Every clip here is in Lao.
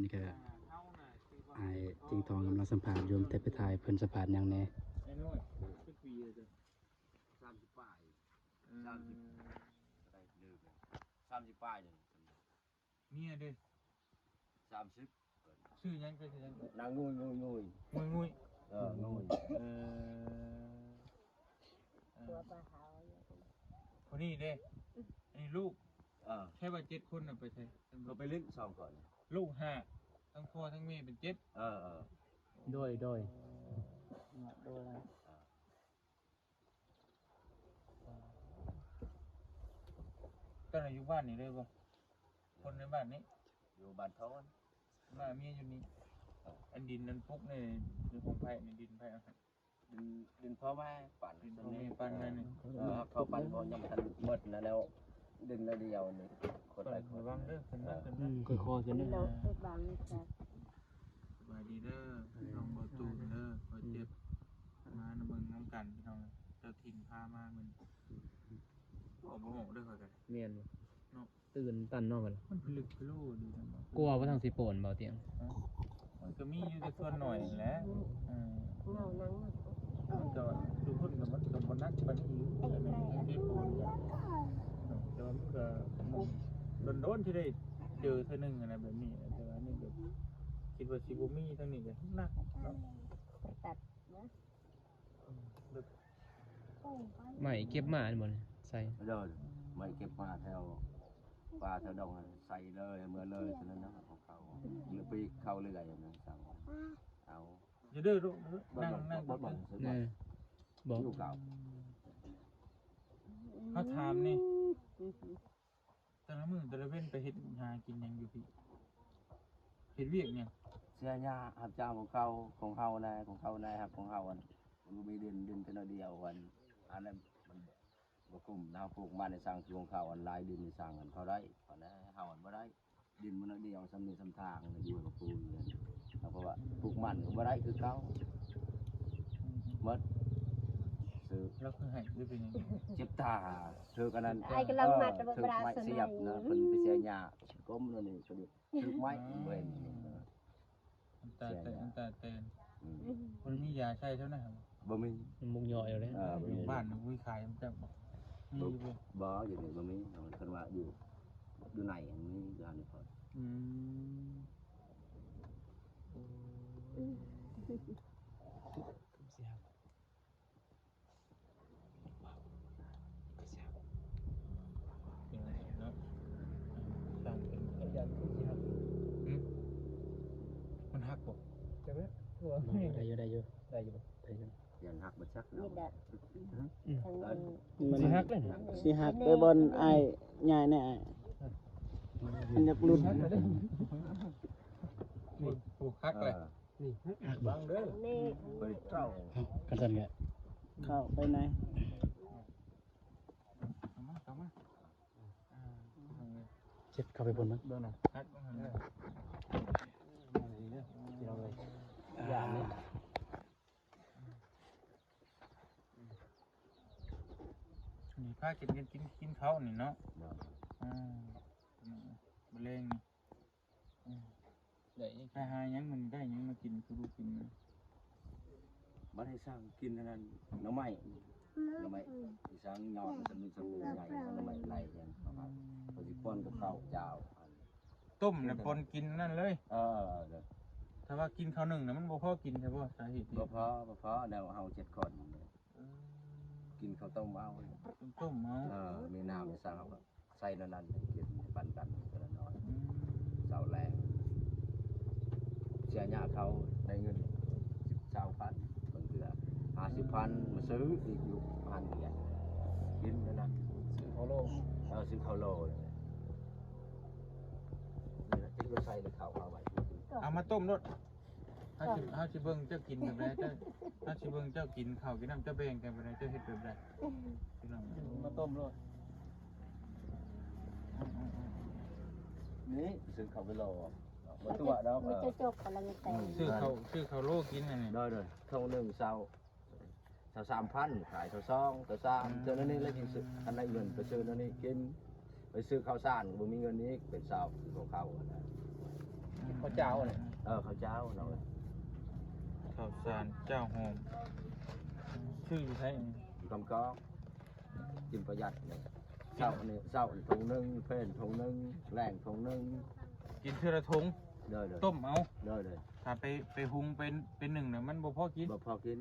ນີ້ກະອ້າຍຕິງທອງກຳລັງສຳພາດຢູ່ ແຕ່ໄປຖ່າຍເພິ່ນສຳພາດຫຍັງແດ່. ສາມສິບປາຍ ເອີ ສາມສິບ ສາມສິບປາຍນີ້ ເມຍເດ້ ສາມສິບ ຊື່ຫຍັງ ເອີ້ນຊື່ຫຍັງ? ນາງງຸຍ ງຸຍ ງຸຍ ງຸຍ ງຸຍ ເອີ ງຸຍ ເອີ ເອີ ຜູ້ນີ້ເດ້ ອັນນີ້ລູກ ເອີ ໃຊ່ວ່າເຈັດຄົນນະໄປໃສ? ກໍໄປຫຼິ້ນສອງຄົນ ລູກຫ້າ ທັງພໍ່ທັງແມ່ເປັນເຈັດ ເອີ ເອີ ໂດຍ ໂດຍ ໂດຍ ເຈົ້ານະຢູ່ບ້ານນີ້ເລີຍບໍ່? ຄົນໃນບ້ານນີ້ ຢູ່ບ້ານທອນ ມາເມຍຢູ່ນີ້ ເອີ ອັນດິນນັ້ນປຸກໃນ ຢູ່ຂອງໃຜ ໃນດິນໃຜເອົາໃຫ້? ດິນ ດິນພໍ່ແມ່ປັນ ດິນພໍ່ແມ່ປັນມານີ້ ເອີ ເຂົາປັນບໍ່ ຍັງບໍ່ທັນໝົດນະ ແລ້ວດິນລະດຽວນີ້ ຄົນຫຼາຍຄົນ ລະວັງເດີ ຂຶ້ນມາ ເອີ ຂຶ້ນມາ ອືມ ຄ່ອຍໆຂຶ້ນເດີ ເນາະ ບາງ ສະບາຍດີເດີ ນ້ອງບໍ່ຕູນເດີ ບໍ່ເຈັບ ມານຳເບິ່ງນຳກັນພີ່ນ້ອງ ເຈົ້າຖິ່ນພາມາມື້ນີ້ ອອກບໍ່ອອກເດີຂ້ອຍກໍໄດ້ ແມ່ນ ເນາະ ຕື່ນຕັນເນາະ ມັນພິລຶກພິໂລດີນະ ກົວວ່າທາງຊິໂປນບໍ່ຕຽງ ມັນກໍມີຢູ່ແຕ່ສ່ວນໜ້ອຍແຫຼະ ເອີ ເງົາໜັງ ມັນກໍ ທຸກຄົນກໍ ມັນກໍບໍ່ໜັກປານນີ້ຢູ່ ແຕ່ມັນຊິໂປນ ແຕ່ວ່າມັນກໍດົນໆທີ່ໄດ້ເຈີເທື່ອໜຶ່ງຫັ້ນນະ ແບບນີ້ ແຕ່ວ່ານີ້ກໍຄິດວ່າຊິບໍ່ມີ ທາງນີ້ກໍໜັກເນາະ ຕັດນະ. ໄມ້ເກັບມາແມ່ນບໍ່ນີ້ ໃສ່ ໂດຍ ໄມ້ເກັບມາແຖວປ່າແຖວດອງໃສ່ເລີຍ ເມືອເລີຍ ເທົ່ານັ້ນນະ ຂອງເຂົາ ຫຼືປີກເຂົາເລື້ອຍນະ ສັ່ງເອົາ ຢ່າເດີລູກ ນັ່ງ ນັ່ງ ເບິ່ງ ເບິ່ງ ເບິ່ງ ຢູ່ເກົ່າ ເຮົາຖາມນີ້ ແຕ່ລະມື້ແຕ່ລະເວັນໄປເຮັດຫາກິນຫຍັງຢູ່ພີ້? ເຮັດວຽກຫຍັງ? ເສຍຫຍ້າ ຮັບຈ້າງຂອງເຂົາ ຂອງເຮົານະ ຂອງເຂົານະ ຮັບຂອງເຮົາ ອັນ ມັນບໍ່ມີດິນ ດິນແຕ່ໜ້ອຍດຽວ ອັນ ອັນນັ້ນມັນບໍ່ກຸ້ມ ເຮົາປູກມັນໃຫ້ຊ່າງ ຂອງເຂົາ ອັນ ຫຼາຍດິນໃຫ້ຊ່າງ ອັນ ເຂົາໄດ້ ເຂົານະ ເຮົາ ອັນ ບໍ່ໄດ້ ດິນມັນໜ້ອຍດຽວ ສ່ຳນີ້ສ່ຳທາງ ຢູ່ໃຫ້ເຂົາປູກ ເພາະວ່າປູກມັນກໍບໍ່ໄດ້ຄືເກົ່າ ໝົດ ຖືກ ລາວຄືໃຫ້ ຫຼືເປັນຫຍັງ? ເຈັບຕາ ຖືກອັນນັ້ນ ອ້າຍກຳລັງມັດ ເອີ ຖືກໄມ້ສຽບນະ ເພິ່ນໄປເສຍຫຍ້າ ກົ້ມແນວນີ້ກໍດີ ຖືກໄມ້ ເອີ ເຫັນ ອັນຕາແຕນ ເສຍຫຍ້າ ອັນຕາແຕນ ອືມ ບໍ່ໄດ້ມີຢາໃຊ້ເທົ່ານັ້ນ ບໍ່ມີ ມັນມຸກຍໍ້ຢູ່ເດ້ ເອີ ບໍ່ມີ ຢູ່ບ້ານມັນມີຂາຍ ມັນຈະບໍ່ ມີຢູ່ບໍ່? ບໍ່ ຢູ່ນີ້ບໍ່ມີ ເພິ່ນວ່າຢູ່ ຢູ່ໃນ ມີຢູ່ຫັ້ນນີ້ພໍ ອືມ ໂອ້ຍ ຄືຊິຮັກ ເປັນໄງເນາະ ສ້າງເປັນ ອາຈານຄືຊິຮັກ ຫື ມັນຫັກບໍ່? ຈັກແລ້ວ ໄດ້ຢູ່ ໄດ້ຢູ່ ໄດ້ຢູ່ ໄດ້ຢູ່ ຢ້ານຫັກບໍ່ຈັກເນາະ ອືມ ມັນຊິຫັກເດ້ ຊິຫັກໄປບ່ອນອ້າຍຍ້າຍແນ່ ອ້າຍ ມັນຢາກຫຼຸດ ໂອ້ ຫັກແລ້ວ ເອີ ນີ້ ຮັກບໍ່? ເບິ່ງເດີ ນີ້ ເບິ່ງເຈົ້າ ຄັນຊັ້ນກໍ ເຂົ້າໄປໃນ ເຂົ້າມາ ເຂົ້າມາ ອ່າ ເຈັດ ເຂົ້າໄປພຸ້ນເນາະ ເບິ່ງນະ ຮັກ ເອີ ນີ້ເດີ ພີ່ນ້ອງເອີຍ ຢ່ານີ້ ນີ້ພາກັນກິນ ກິນ ກິນເຂົ້ານີ້ເນາະ ເນາະ ອືມ ມື້ແລງນີ້ ອືມ ໄດ້ຫຍັງ ໄປຫາຫຍັງມັນໄດ້ຫຍັງມາກິນສູ່ລູກກິນນະ ມັນໃຫ້ສ້າງກິນອັນນັ້ນ ໜໍ່ໄມ້ ໜໍ່ໄມ້ ອືມ ທີ່ສ້າງຍອດມັນຈະມີຈຳນວນໃຫຍ່ ໜໍ່ໄມ້ໄລ່ຫຍັງເຂົ້າມາ ອືມ ເຂົາຊິປ້ອນກັບເຂົ້າເຈົ້າ ຕົ້ມນະ ປົນກິນນັ້ນເລີຍ ເອີ ຖ້າວ່າກິນເຂົ້າໜຶ່ງນະ ມັນບໍ່ພໍກິນ ແທ້ບໍ່? ສາເຫດ ບໍ່ພໍ ບໍ່ພໍ ແນວເຮົາເຈັດຄົນ ເອີ ກິນເຂົ້າຕົ້ມເອົາ ຕົ້ມເອົາ ເອີ ມີນ້ຳມີສັງ ເຮົາກໍໃສ່ແນວນັ້ນກິນ ປັນກັນເທື່ອລະໜ້ອຍ ອືມ ເຊົ້າແລງ ເສຍຫຍ້າເຂົາໄດ້ເງິນສິບ ຊາວພັນ ບາງເທື່ອຫ້າສິບພັນ ມາຊື້ອີກຢູ່ຮ້ານເບຍ ກິນນັ້ນນະ ຊື້ເຂົ້າໂລ ເອີ ຊື້ເຂົ້າໂລ ນີ້ລະ ຈຶ່ງໄປໃສ່ໃນເຂົ້າເອົາໄວ້ ເອົາມາຕົ້ມໂລດ ເຮົາຊິ ເຮົາຊິເບິ່ງເຈົ້າກິນແບບໃດ ເຈົ້າ ເຮົາຊິເບິ່ງເຈົ້າກິນເຂົ້າກິນນ້ຳ ເຈົ້າແບ່ງກັນແບບໃດ ເຈົ້າເຮັດແບບໃດ ພີ່ນ້ອງ ມາຕົ້ມໂລດ ນີ້ ຊື້ເຂົ້າໄປໂລ ບໍ່ຕົວະດອກ ມີແຕ່ ເອີ ຈົກກຳລັງແຕ່ງ ຊື້ເຂົ້າ ຊື້ເຂົ້າໂລກິນອັນນີ້ ໂດຍໆ ຖົງໜຶ່ງເຊົ້າ ຊາວສາມພັນ ຂາຍຊາວສອງ ຊາວສາມ ອືມ ເທື່ອນັ້ນນີ້ແລ້ວຈຶ່ງຊື້ ຄັນໄດ້ເງິນໄປຊື້ນັ້ນນີ້ກິນ ໄປຊື້ເຂົ້າສານກໍບໍ່ມີເງິນອີກ ເປັນຊາວ ຄືເຂົ້າຫັ້ນນະ ເຂົ້າເຈົ້ານີ້ ເອີ ເຂົ້າເຈົ້າເນາະ ເຂົ້າສານເຈົ້າຫອມ ຊື້ຢູ່ໃສ? ຢູ່ກຳກອກ ກິນປະຢັດນີ້ ເຊົ້ານີ້ ເຊົ້ານີ້ຖົງໜຶ່ງ ເພນຖົງໜຶ່ງ ແລງຖົງໜຶ່ງ ກິນເທື່ອລະຖົງ ໂດຍໆ ຕົ້ມເອົາ ໂດຍໆ ຖ້າໄປ ໄປຫຸງ ໄປ ໄປໜຶ້ງນະ ມັນບໍ່ພໍກິນ ບໍ່ພໍກິນ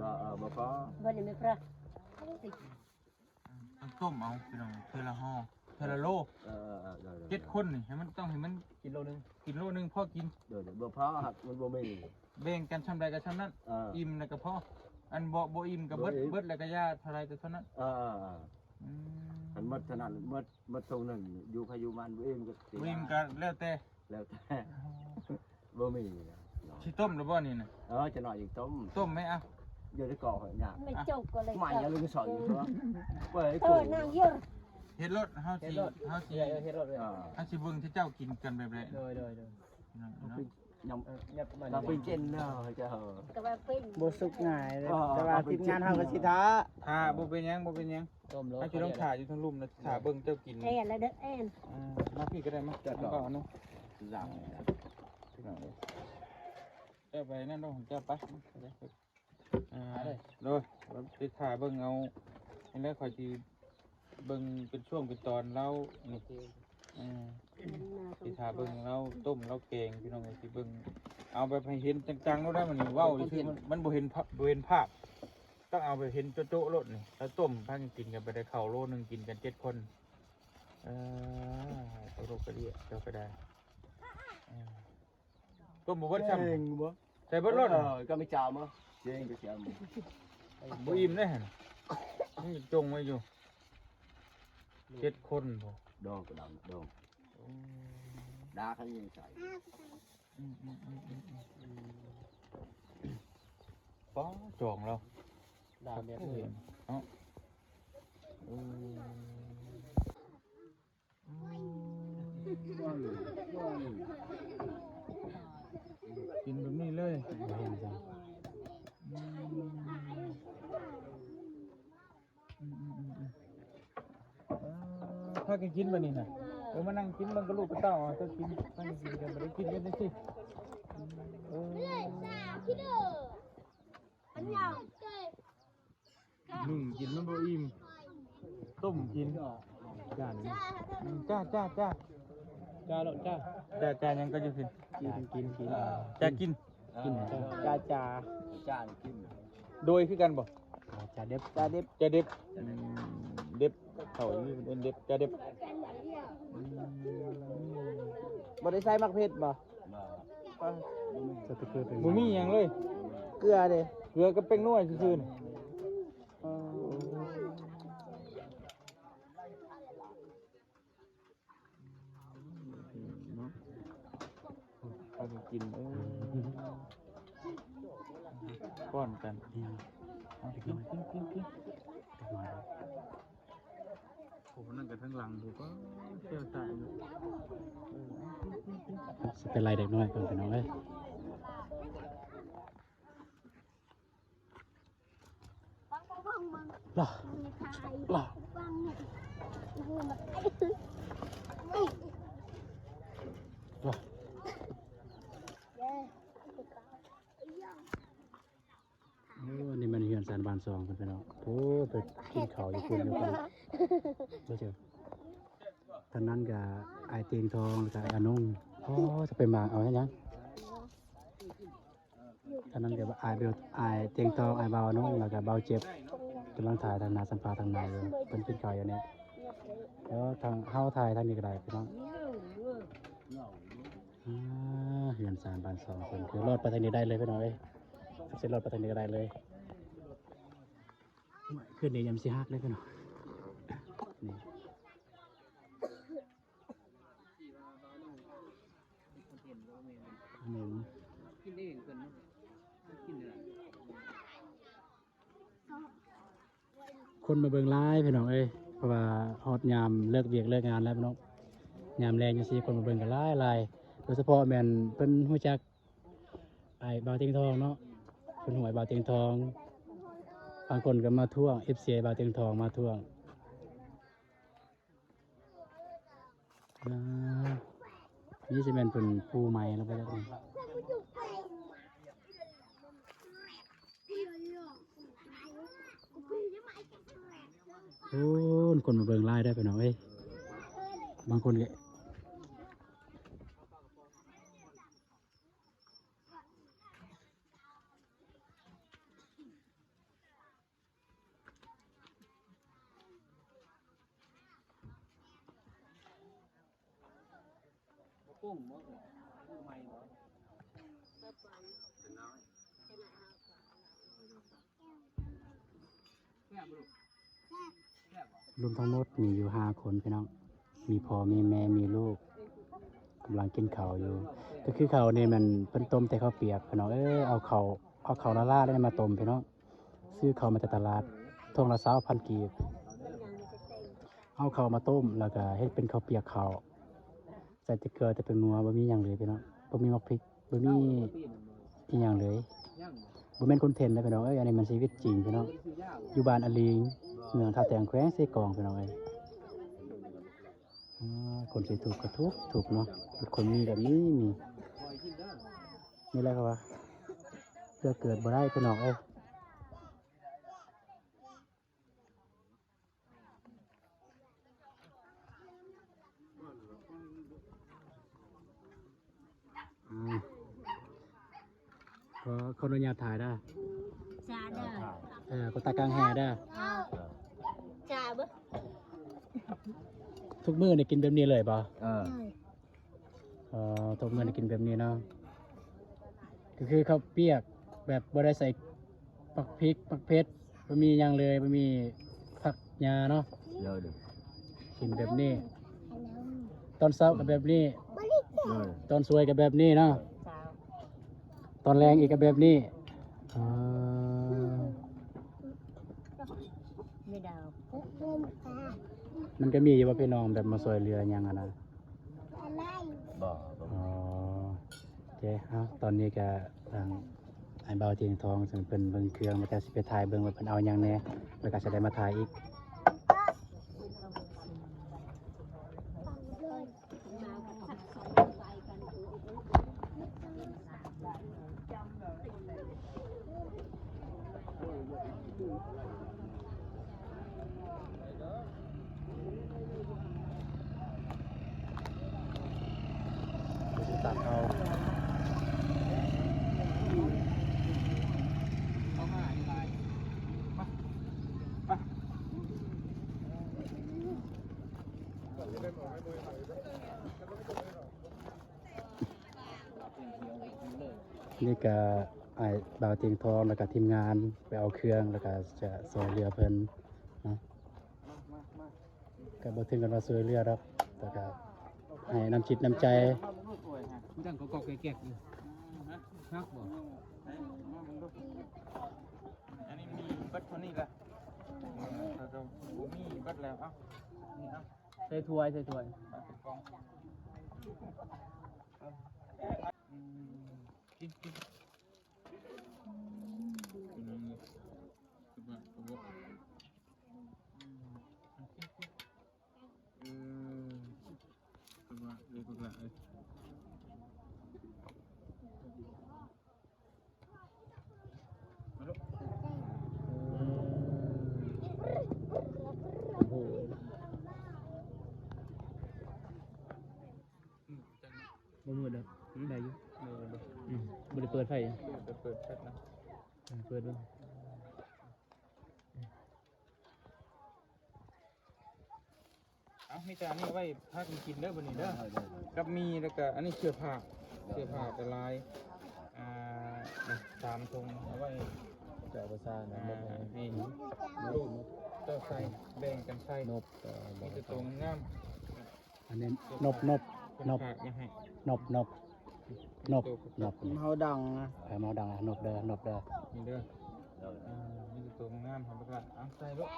ບໍ່ ເອີ ບໍ່ພໍ ບໍ່ໄດ້ມີພະ ຕ້ອງຕົ້ມເອົາພີ່ນ້ອງ ເທື່ອລະຫໍ່ ເທື່ອລະໂລ ເອີໆໆ ໂດຍໆ ເຈັດຄົນນີ້ ໃຫ້ມັນ ຕ້ອງໃຫ້ມັນກິນໂລໜຶ່ງ ກິນໂລໜຶ່ງພໍກິນ ໂດຍໆ ບໍ່ພໍ ມັນບໍ່ມີ ແບ່ງກັນຊ່ຳໃດກໍຊ່ຳນັ້ນ ເອີ ອີ່ມແລ້ວກໍພໍ ອັນບໍ່ ບໍ່ອີ່ມກໍເບິດ ບໍ່ອີ່ມ ເບິດແລ້ວກໍຢ່າ ເທົ່າໃດກໍເທົ່ານັ້ນ ເອີໆໆ ອືມ ຄັນໝົດເທົ່ານັ້ນ ໝົດ ໝົດຖົງໜຶ່ງ ຢູ່ໃຜຢູ່ມັນ ບໍ່ອີ່ມກໍ ບໍ່ອີ່ມກໍແລ້ວແຕ່ ແລ້ວແຕ່ ອໍ ບໍ່ມີເນາະ ຊິຕົ້ມແລ້ວບໍ່ນີ້ນະ? ເອີ ຈັກໜ້ອຍຈຶ່ງຕົ້ມ ຕົ້ມໄໝ ເອົາ ຢູ່ໃນກໍຍາກ ມັນຈົກກໍເລີຍ ໄໝ້ ເອີ ຍັງລົງໃສ່ຢູ່ຕົວະ ເປີດໃຫ້ ເອີ ກູ້ ນາງຢູ່ ເຮັດໂລດ ເຮົາຊິ ເຮັດໂລດ ເຮົາຊິ ເອີ ເຮັດໂລດເລີຍ ເອີ ເຮົາຊິເບິ່ງທີ່ເຈົ້າກິນກັນແບບໃດ ໂດຍໆໆ ເນາະ ເນາະ ຍັງ ເອີ ຍັບມາ ເຮົາເປັນເຈັນເນາະ ເຈົ້າ ກໍວ່າເປັນ ບໍ່ສຸກງ່າຍເດ້ ອໍ ແຕ່ວ່າທີມງານເຮົາກໍຊິຖ້າ ຖ້າ ບໍ່ເປັນຫຍັງ ບໍ່ເປັນຫຍັງ ຕົ້ມໂລດ ເຮົາຊິລອງຖ້າຢູ່ທາງລຸ່ມນະ ຖ້າເບິ່ງເຈົ້າກິນ ແອນລະເດີ ແອນ ອ່າ ມາພີ້ກໍໄດ້ ມາ ເຈົ້າ ມາເອົາໜຶ່ງ ຫຼັງ ພີ່ນ້ອງເອີຍ ເຈົ້າໄປນັ້ນເດີ ເຈົ້າໄປ ອ່າ ໂດຍ ໄປຖ້າເບິ່ງເອົາ ນີ້ແຫຼະ ຂ້ອຍຊິເບິ່ງເປັນຊ່ວງເປັນຕອນລາວນີ້ ເອີ ຊິຖ້າເບິ່ງລາວຕົ້ມລາວແກງ ພີ່ນ້ອງເອີຍ ຊິເບິ່ງ ເອົາແບບໃຫ້ເຫັນຈັງໆໂລດນະ ມັນເວົ້າຊື່ໆ ມັນ ມັນບໍ່ເຫັນພາບ ບໍ່ເຫັນພາບ ຕ້ອງເອົາແບບເຫັນໂຈະໆໂລດນີ້ ລາວຕົ້ມພາກັນກິນກັນໄປໄດ້ ເຂົ້າໂລໜຶ່ງກິນກັນເຈັດຄົນ ເອີ ໂຕໂລກກະເດຍ ເຈົ້າກໍໄດ້ ເອີ ຕົ້ມບໍ່ເບິດຊ້ຳ ເກັ່ງບໍ່ ໃສ່ເບິດໂລດ ເອີ ກໍມີຈາມບໍ່ ເກັ່ງກໍຊິເອົາ ບໍ່ອີ່ມເດ້ຫັ້ນ ຍັງຈົ່ງໄວ້ຢູ່ ເຈັດຄົນພຸ້ນ ດອງກໍດອງ ດອງ ໂອ້ ດາເຂົາຍັງໃສ່ ອືມໆໆໆ ປ້າ ຈອງແລ້ວ ດາແບບນີ້ເນາະ ເອີ ກິນແບບນີ້ເລີຍ ບໍ່ເຫັນຈັງ ອືມ ອືມໆໆໆ ເອີ ພາກັນກິນບັດນີ້ນະ ເອີ ມານັ່ງກິນເບິ່ງກັບລູກກັບເຕົ້າ ເອົາເຈົ້າກິນ ພາກັນກິນກັນ ບໍ່ໄດ້ກິນກັນຈັ່ງຊີ້ ເອີ ໜຶ້ງກິນມັນບໍ່ອີ່ມ ຕົ້ມກິນ ຈ້າ ຈ້າ ຈ້າ ຈ້າ ຈ້າໂລດ ຈ້າ ຈ້າ ຈ້າຫຍັງກໍຢູ່ພີ້ ກິນ ກິນ ກິນ ອ່າ ຈ້າກິນ ກິນ ຈ້າ ຈ້າ ຈ້າກິນ ໂດຍຄືກັນບໍ່? ອ່າ ຈາເດັບ ຈາເດັບ ຈາເດັບ ອືມ ເດັບ ເຂົ້ານີ້ເປັນເດັບ ຈາເດັບ ອືມ ບໍ່ໄດ້ໃສ່ໝາກເຜັດບໍ່? ບໍ່ ບໍ່ມີຫຍັງເລີຍ ເກືອເດ້ ເກືອກັບແປ້ງນົວຊື່ໆ ເອີ ເນາະ ພາກັນກິນ ເອີ ປ້ອນກັນ ເອົາ ກິນ ກິນ ກິນ ກິນ ໂອ້ ນັ້ນກໍທາງຫຼັງພຸ້ນ ກໍແກ້ວຕາຍຢູ່ ເອີ ຊິໄປໄລ່ເດັກນ້ອຍກ່ອນ ພີ່ນ້ອງເອີຍ. ລະ ລະ ລະ ໂອ້ ອັນນີ້ແມ່ນເຮືອນຊານບ້ານຊ່ອງເພິ່ນ ພີ່ນ້ອງ. ໂອ້ ໄປກິນເຂົ້າຢູ່ພຸ້ນຢູ່ພຸ້ນ ບໍ່ເຈີ. ທາງນັ້ນກະອ້າຍຕຽງທອງ ແລ້ວກະອານົງ. ອໍ ຈະໄປໝາກເອົາຫຍັງ? ອັນນັ້ນກໍອ້າຍເບວ ອ້າຍຕຽງທອງ ອ້າຍບ່າວນອງ ແລ້ວກໍບ່າວເຈັບ ກຳລັງຖ່າຍທາງໜ້າ ສຳພາດທາງໜ້າຢູ່ ເພິ່ນກິນເຂົ້າຢູ່ນີ້. ແລ້ວທາງເຮົາຖ່າຍທາງນີ້ກໍໄດ້ພີ່ນ້ອງ. ອ່າ ເຮືອນຊານບ້ານຊ່ອງເພິ່ນ ຄືລອດໄປທາງນີ້ໄດ້ເລີຍພີ່ນ້ອງເອີຍ ຊິລອດໄປທາງນີ້ກໍໄດ້ເລີຍ. ໂອ້ຍ ຄືນນີ້ຍັງຊິຮັກເລີຍພີ່ນ້ອງ ນີ້. ອັນນີ້ ກິນເອງເພິ່ນເນາະ ກິນເອງ. ຄົນມາເບິ່ງຫຼາຍພີ່ນ້ອງເອີຍ ເພາະວ່າຮອດຍາມເລີກວຽກເລີກງານແລ້ວພີ່ນ້ອງ. ຍາມແລງຈັ່ງຊີ້ ຄົນມາເບິ່ງກໍຫຼາຍໆ ໂດຍສະເພາະແມ່ນເພິ່ນຮູ້ຈັກອ້າຍບ່າວຕຽງທອງເນາະ ເພິ່ນຮູ້ອ້າຍບ່າວຕຽງທອງ. ບາງຄົນກໍມາທ້ວງ ເອັຟຊີ ອ້າຍບ່າວຕຽງທອງມາທ້ວງ. ອ່າ ນີ້ຊິແມ່ນເພິ່ນປູໃໝ່ແລ້ວບໍ່ຈັກນີ້. ໂອ້ ຄົນມາເບິ່ງຫຼາຍເດີພີ່ນ້ອງເອີຍ. ບາງຄົນກໍ ລວມທັງໝົດມີຢູ່ຫ້າຄົນພີ່ນ້ອງ ມີພໍ່ ມີແມ່ ມີລູກ ກຳລັງກິນເຂົ້າຢູ່. ກໍຄືເຂົ້ານີ້ແມ່ນເພິ່ນຕົ້ມແຕ່ເຂົ້າປຽກພີ່ນ້ອງເອີຍ. ເອົາເຂົ້າ ເອົາເຂົ້າລ້າໆ ແລ້ວມາຕົ້ມພີ່ນ້ອງ. ຊື້ເຂົ້າມາຈາກຕະຫຼາດ ຖົງລະຊາວພັນກີບ. ເອົາເຂົ້າມາຕົ້ມ ແລ້ວກໍເຮັດເປັນເຂົ້າປຽກເຂົ້າ ໃສ່ແຕ່ເກືອແຕ່ແປ້ງນົວ ບໍ່ມີຫຍັງເລີຍພີ່ນ້ອງ. ບໍ່ມີໝາກພິກ ບໍ່ມີອີ່ຫຍັງເລີຍ. ບໍ່ແມ່ນຄອນເທັນເດີພີ່ນ້ອງເອີຍ ອັນນີ້ມັນຊີວິດຈິງພີ່ນ້ອງ. ຢູ່ບ້ານອາລີງ ເມືອງທ່າແຕງ ແຂວງເຊກອງພີ່ນ້ອງເອີຍ. ອາ ຄົນຊິທຸກກໍທຸກ ທຸກເນາະ. ຄົນມີກໍມີ ມີ ນີ້ແຫຼະເຂົາວ່າ ເພື່ອເກີດບໍ່ໄດ້ພີ່ນ້ອງເອີຍ. ອາ ຂໍ ຂໍອະນຸຍາດຖ່າຍເດີ. ຈ້າເດີ. ເອີ ກໍຕາກາງແຮ່ເດີ. ເອີ ຈ້າເບິ່ງ. ທຸກມື້ນີ້ກິນແບບນີ້ເລີຍບໍ່? ເອີ. ອໍ ທຸກມື້ນີ້ກິນແບບນີ້ເນາະ. ກໍຄືເຂົ້າປຽກແບບບໍ່ໄດ້ໃສ່ໝາກພິກ ໝາກເຜັດ ບໍ່ມີຫຍັງເລີຍ ບໍ່ມີຜັກຫຍ້າເນາະ. ໂດຍ ໂດຍ. ກິນແບບນີ້ ຕອນເຊົ້າກໍແບບນີ້. ໂດຍ. ຕອນສວຍກໍແບບນີ້ເນາະ. ຕອນແລງອີກກໍແບບນີ້. ອໍ ມັນກໍມີຢູ່ບໍ່ພີ່ນ້ອງ ແບບມາຊ່ວຍເຫຼືອຫຍັງຫັ້ນນະ? ບໍ່ ບໍ່. ອໍ ໂອເຄ. ເອົາ ຕອນນີ້ກໍທາງອ້າຍບ່າວທຽງທອງ ເຊິ່ງເພິ່ນເບິ່ງເຄື່ອງ ແລ້ວກໍຊິໄປຖ່າຍເບິ່ງວ່າເພິ່ນເອົາຫຍັງແດ່ ແລ້ວກໍຊິໄດ້ມາຖ່າຍອີກ. ນີ້ກະອ້າຍບ່າວຕຽງທອງ ແລ້ວກະທີມງານໄປເອົາເຄື່ອງ ແລ້ວກະຈະຊ່ວຍເຫຼືອເພິ່ນເນາະ. ກະບໍ່ເຖິງກັນວ່າຊ່ວຍເຫຼືອດອກ ແຕ່ກະໃຫ້ນ້ຳຈິດນ້ຳໃຈ. ມັນຈັ່ງກອກໆແກກໆຢູ່. ຮັກບໍ່? ອັນນີ້ມີເບິດເທົ່ານີ້ລະ. ເອີ ກໍມີເບິດແລ້ວ. ເອົາ ນີ້ເອົາ. ໃສ່ຖ້ວຍ ໃສ່ຖ້ວຍ. ອືມ ກິນ ກິນ. ອືມ ສະບາຍ ສະບາຍ. ອືມ ກິນ ກິນ. ເອີ ສະບາຍເລີຍ ພວກຫຼານເອີຍ. ມາລູກ. ໂອ້ໂຫ ບໍ່ມືດດອກ ໄດ້ຢູ່. ເອີ ບໍ່ ອືມ ບໍ່ໄດ້ເປີດໄຟ. ເປີດ ເປີດແຟລັດນະ. ເອີ ເປີດເບິ່ງ. ເອົາ ມີແຕ່ອັນນີ້ໄວ້ພາກັນກິນເດີ ບັດນີ້ເດີ. ໄດ້ ໄດ້ ໄດ້. ກັບໝີ່ ແລ້ວກະອັນນີ້ເສື້ອຜ້າ. ເສື້ອຜ້າກໍຫຼາຍ. ອ່າ ສາມຖົງ ເອົາໄວ້ ເຈົ້າປະຊານນະ. ອ່າ ນົບ ໃຫ້ ໃຫ້ລູກເຈົ້າໃສ່ ແບ່ງກັນໃສ່. ນົບ ເອີ ມີແຕ່ໂຕງາມໆ. ອັນນີ້ນົບ ນົບ ນົບ ນົບ ນົບ ນົບ ນົບ. ເຮົາດັງນະ. ເອີ ເຮົາດັງນະ. ນົບເດີ ນົບເດີ. ນີ້ເດີ. ເອີ ມີແຕ່ໂຕງາມໆ ເອົາໄປກ່ອນ. ເອົາໃສ່ລູກ.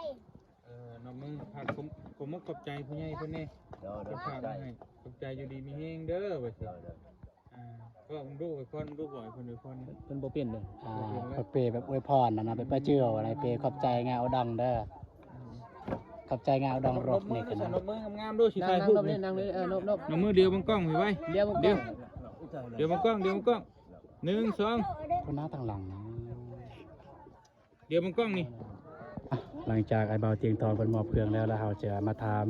ເອີ ນົບມື ຝາກ ຂອບ ຂອບມຸກຂອບໃຈຜູ້ໃຫຍ່ເພິ່ນແດ່. ໂດຍ ໂດຍ ເພິ່ນຝາກມາໃຫ້. ຂອບໃຈ ຢູ່ດີມີແຮງເດີ ວ່າຊິ. ໂດຍ ໂດຍ. ອ່າ ເວົ້ານຳລູກ ອວຍພອນນຳລູກ ບໍ່ໃຫ້ເພິ່ນອວຍພອນ. ເພິ່ນບໍ່ເປັນເດ້. ອ່າ ບໍ່ເປັເປັນເລີຍ. ເພິ່ນເປແບບອວຍພອນນະນະ ໄປປະຈື່ເອົານະ ເປຂອບໃຈງາວດັງເດີ. ອືມ. ຂອບໃຈງາວດອງລົບນີ້ກັນນະ ນົບມືງາມໆດູ ຊິຖ່າຍຮູບນີ້ ນັ່ງລົບເລີຍ ນັ່ງລົບເລີຍ ເອີ ນົບໆ ນົບມືດຽວເບິ່ງກ້ອງໄວ້ ດຽວເບິ່ງກ້ອງ ດຽວເບິ່ງກ້ອງ ດຽວເບິ່ງກ້ອງ ໜຶ່ງ ສອງ ຄົນໜ້າທາງຫຼັງນະ ດຽວເບິ່ງກ້ອງນີ້ ອ່ະ ຫຼັງຈາກອ້າຍບ່າວຕຽງທອງເພິ່ນມອບເຄື່ອງແລ້ວ ແລ້ວເຮົາຈະມາຖາມ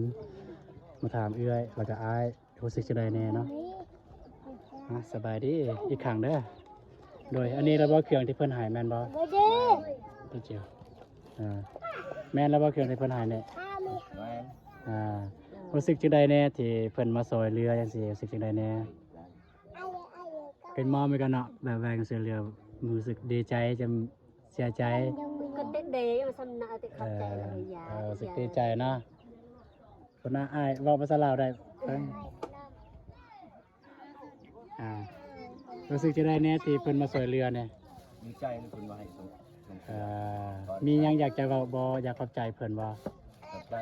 ມາຖາມເອື້ອຍ ແລ້ວກໍອ້າຍ ຮູ້ສຶກຈັ່ງໃດແດ່ເນາະ? ອ່າ ສະບາຍດີອີກຄັ້ງເດີ. ໂດຍ ອັນນີ້ລະບໍ່ເຄື່ອງທີ່ເພິ່ນໃຫ້ແມ່ນບໍ່? ໂດຍ ໂດຍ ອ່າ ແມ່ນລະບໍ່ເຄື່ອງທີ່ເພິ່ນໃຫ້ນີ້? ແມ່ນ ອ່າ ຮູ້ສຶກຈັ່ງໃດແດ່ທີ່ເພິ່ນມາຊ່ອຍເຫຼືອຈັ່ງຊີ້? ຮູ້ສຶກຈັ່ງໃດແດ່? ເປັນໝໍ້ຄືກັນເນາະ ແບບວ່າຊ່ວຍເຫຼືອ ຮູ້ສຶກດີໃຈ ຈະເສຍໃຈ? ກໍເຕັດເດ ວ່າຊັ້ນນະ ແຕ່ເຂົ້າໃຈ ເອີ ແລ້ວກໍຢາ ເອີ ຮູ້ສຶກດີໃຈເນາະ. ຄົນໜ້າອາຍ ເວົ້າພາສາລາວໄດ້ ເອີ ອ່າ ຮູ້ສຶກຈັ່ງໃດແດ່ທີ່ເພິ່ນມາຊ່ວຍເຫຼືອແດ່? ດີໃຈເພິ່ນວ່າໃຫ້ ເອີ ມີຫຍັງຢາກຈະເວົ້າບໍ່? ຢາກຂອບໃຈເພິ່ນບໍ່? ຂອບໃຈ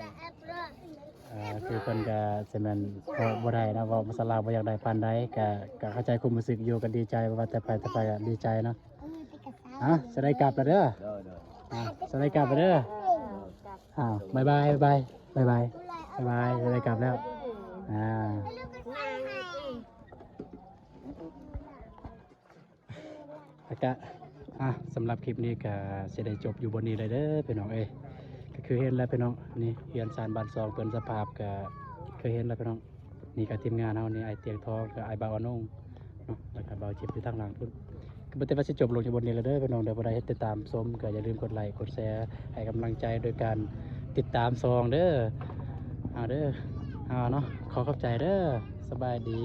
ເອີ ຄືເພິ່ນກະຊິແມ່ນເວົ້າບໍ່ໄດ້ເນາະ ເວົ້າພາສາລາວບໍ່ຢາກໄດ້ປານໃດ ກະ ກະເຂົ້າໃຈຄວາມຮູ້ສຶກຢູ່ ກະດີໃຈ ບໍ່ວ່າແຕ່ໃຜແຕ່ໃຜກະດີໃຈເນາະ. ອ່າ ຊິໄດ້ກັບແລ້ວເດີ ໂດຍ ໂດຍ ອ່າ ຊິໄດ້ກັບແລ້ວເດີ ອ່າ ບາຍບາຍ ບາຍບາຍ ບາຍບາຍ ບາຍບາຍ ຊິໄດ້ກັບແລ້ວ ອ່າ ແລ້ວກະ ອ່າ ສຳລັບຄລິບນີ້ກະຊິໄດ້ຈົບຢູ່ບ່ອນນີ້ເລີຍເດີພີ່ນ້ອງເອີຍ. ກະຄືເຫັນແລ້ວພີ່ນ້ອງ ນີ້ເຮືອນຊານບ້ານຊ່ອງເພິ່ນ ສະພາບກະຄືເຫັນແລ້ວພີ່ນ້ອງ. ນີ້ກະທີມງານເຮົານີ້ ອ້າຍຕຽງທອງ ກະອ້າຍບ່າວອານົງເນາະ ແລ້ວກະບ່າວຈິບຢູ່ທາງຫຼັງພຸ້ນ. ກະບໍ່ແຕ່ວ່າຊິຈົບລົງຢູ່ບ່ອນນີ້ແລ້ວເດີພີ່ນ້ອງເດີ. ຜູ້ໃດເຮັດຕິດຕາມຊົມ ກະຢ່າລືມກົດໄລກ໌ ກົດແຊຣ໌ ໃຫ້ກຳລັງໃຈໂດຍການຕິດຕາມຊ່ອງເດີ. ເອົາເດີ ເອົາເນາະ ຂໍຂອບໃຈເດີ ສະບາຍດີ.